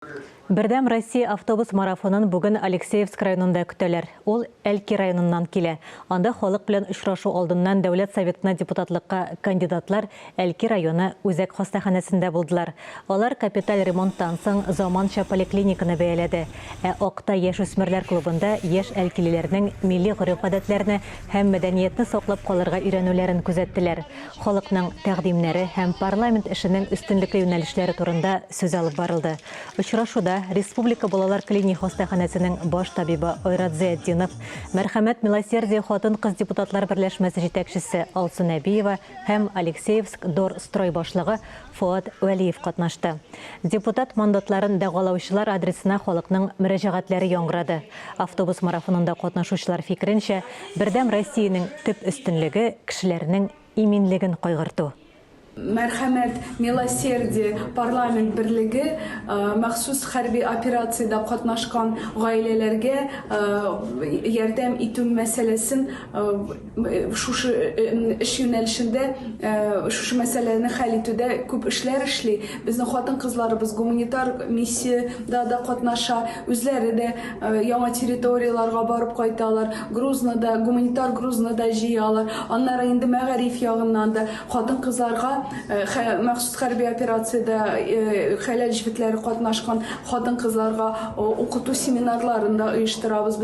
Бердәм Россия автобус марафонын бүген Алексеевск районында көтәләр. Ул Әлки районыннан килә. Анда халык белән очрашу алдыннан Дәүләт Советына депутатлыкка кандидатлар Әлки районы үзәк хастаханәсендә булдылар. Алар капиталь ремонттан соң заманча поликлиниканы бәяләде. Ә Актай яшүсмерләр клубында яшь әлкилеләрнең милли гореф-гадәтләрне һәм мәдәниятне саклап калырга өйрәнүләрен күзәттеләр. Халыкның тәкъдимнәре һәм парламент эшенең өстенлекле юнәлешләре турында сүз алып барылды. Очрашуда Республика балалар клиник хастаханәсенең баш табибы Айрат Зыятдинов, Мәрхәмәт Милосердие хатын-кыз депутатлар берләшмәсе җитәкчесе Алсу Нәбиева һәм Алексеевск Дорстрой башлыгы Фоат Вәлиев катнашты. Депутат мандатларын дәгъвалаучылар адресына халыкның мөрәҗәгатьләре яңгырады. Автобус марафонында катнашучылар фикеренчә, Бердәм Россиянең төп өстенлеге, кешеләрнең иминлеген кайгырту. Мәрхәмәт, Милосердие парламент берлеге махсус хәрби операциядә катнашкан гаиләләргә ярдәм итү мәсьәләсен шушы эш юнәлешендә шушы мәсьәләне хәл итүдә күп эшләр эшли. Безнең хатын-кызларыбыз гуманитар миссиядә дә катнаша, үзләре дә яңа территорияләргә барып кайталар, грузны да, гуманитар грузны да җыялар. Аннары инде мәгариф ягыннан да хатын-кызларга махсус хәрби операциядә хәләл җефетләре катнашкан хатын-кызларга укыту семинарларын да оештырабыз.